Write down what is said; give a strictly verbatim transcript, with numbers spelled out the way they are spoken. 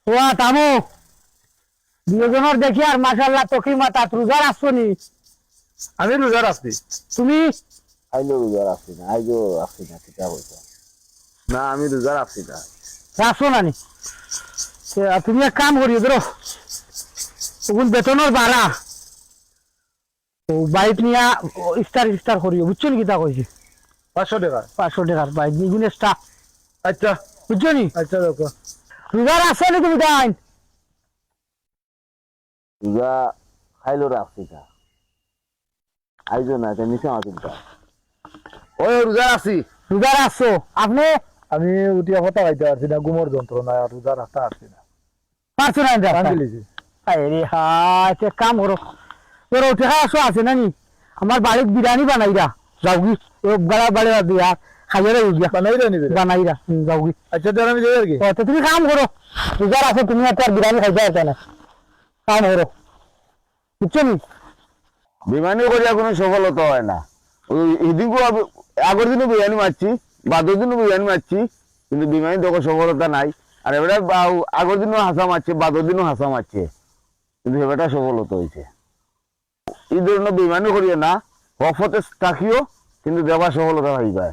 ওয়া তামু, দুইজনর দেখি আর মাশাআল্লাহ তকি মাতাত। রোজা রাখছো নি? আমি রোজা রাখছি। তুমি? আইলো রোজা রাখছি না, আইজও রাখছি না, কিতা কইতা? না, আমি রোজা রাখছি না। রাখছো না নি? তে, আ, তুমি এক কাম করিও, ধরো, ওগুন বেতনর বাড়া, ও বাইক নিয়া, ও, ইফতার, ইফতার করিও, বুঝছো নি কিতা কইছি? পাঁচশো টেকা। পাঁচশো টেকার বাইক, ইগুন এক্সট্রা। আচ্ছা। বুঝছো নি? আচ্ছা, দেখো। রোজা রাখছো নি তুমি তাইন? রোজা খাইলো রাখছি তা। আইজো না, এটা মিছা মাতিল তা। ওই রোজা রাখছি। রোজা রাখছো? আপনি? আমি উঠিয়া কথা খাইতে পারছি না, ঘুমর যন্ত্রণায় আর রোজা রাখতে পারছি না। পারছো না এটা? ভাঙি লিছি। আরে হায়, তে কাম করো। তোর উঠে খাওয়া আছে না নি? আমার বাড়িত বিরিয়ানি বানাইরা। যাওগি। ও গালা বাড়ি দিয়া। খাইয়া রই গিয়া। বানাইরা নি বিরিয়ানি? বানাইরা। হুম, যাওগি। আচ্ছা, তাহলে আমি যাই আর কি। ও, তো তুমি কাম করো। রোজা রাখছো, তুমি আর বিরিয়ানি খাইতে পারছো না। কাম করো। বুঝছো নি? বেইমানি করিয়া কোনো সফলতা হয় না। ওই এদিনও আমি আগর দিনও বেইমানি মারছি, বাদর দিনও বেইমানি মারছি, কিন্তু বেইমানি দেখো সফলতা নাই। আর এবারে বা-, আগর দিনও হাছা মারছে, বাদর দিনও হাছা মারছে, কিন্তু এবারটা সফলতা হইছে। এই ধরনের বেইমানি করিও না, হক পথে থাকিও, কিন্তু দেবা সফলতা পাইবা।